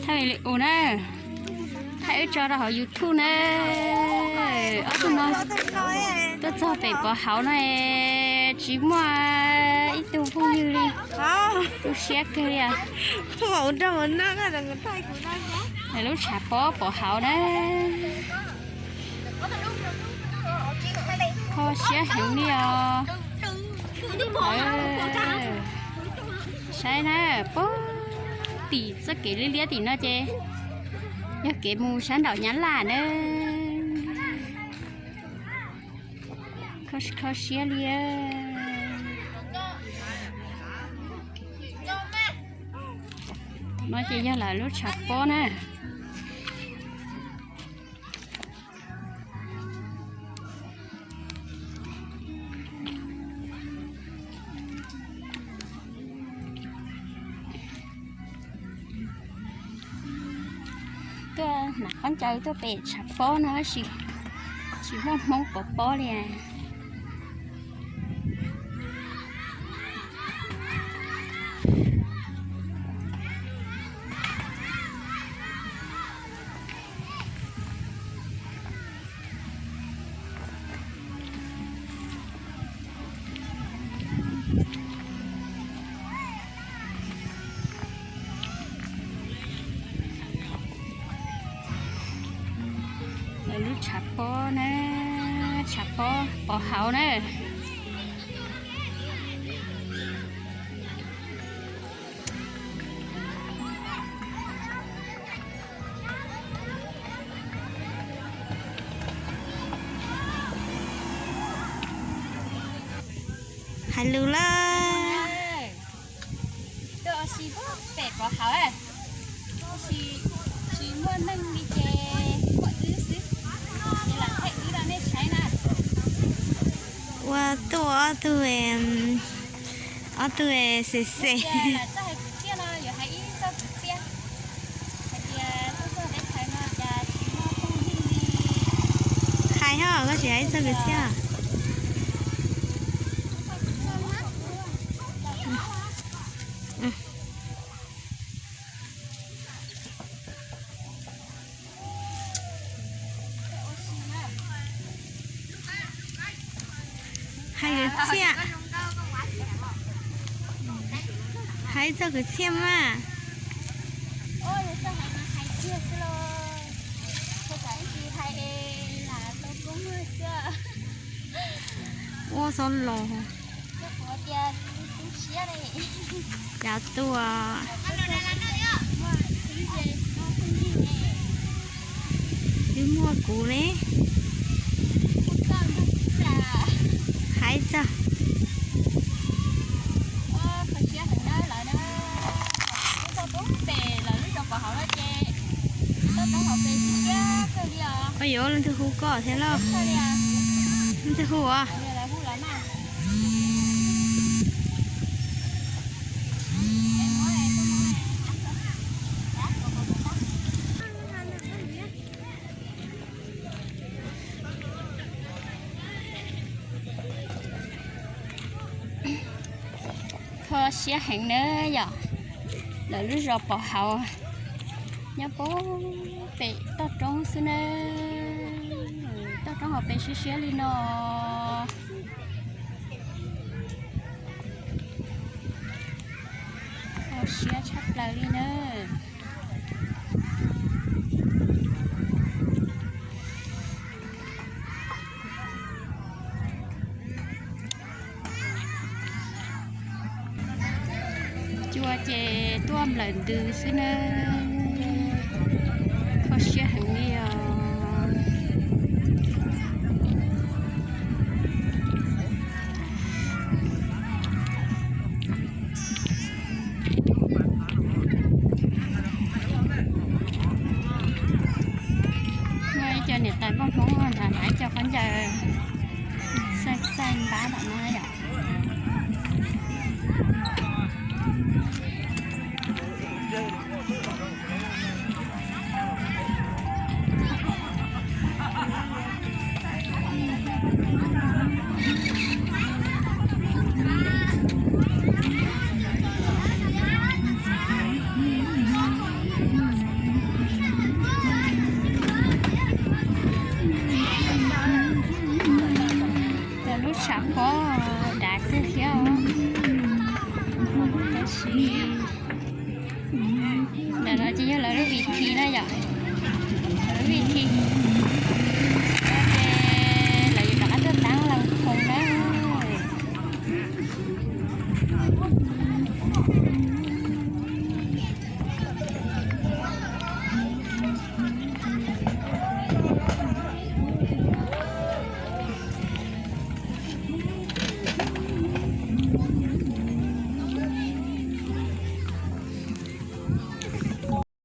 Ua na, thaij wb tso rau hauv YouTube na. Ob tug no tuaj txog pem Pov Hauv no es tsis muaj ib tug phooj ywg li. Tu siab kawg li. Lub tshav pob Pov Hauv na. Kho siab heev li os. Saib na, puag tim txoj kev liab liab tim no ces yog kev mus sab nraum Nyab Laj na. Kho siab li. No ces yog lawv lub tshav pob na. Tuaj hnav khaub ncaws tuaj pem tshav pob no tab sis tsis muaj Hmoob pov pob li. Lub tshav pob na, tshav pob Pov Hauv na. Hais lus lawm. Tuaj ua si pem Pov Hauv, tab sis tsis muaj neeg li ces muaj wb xwb, ces lam thaij wb rau nej saib na. Ua tuaj ob tug, ob tug xem xem. Txoj hais kwv txhiaj no yuav hais ib txoj kwv txhiaj hais tias tuaj txog teb chaws no cas tsis muaj phooj ywg li. Hais ho, koj tsis hais ib txoj kwv txhiaj. Hais kwv txhiaj. Hais txoj kwv txhiaj mas. Ua xov los. Cas tuaj. Twb muaj kuv ne. Hais txog. Ua yuav leej twg hu koj thiab lauj? Leej twg hu os? Kho siab heev na yom. Lawv lub zos Pov Hauv nyob puag pem toj roob xwb na. Toj roob hauv pes siab siab li no. Kho siab tshaj plaws li na. Cua ces tuaj nplawm ntws xwb na. Kho siab heev li os. Muaj ib co niam tais poj Hmoob nrog hnav ib co khaub ncaws xaij xaij npab tom no yom.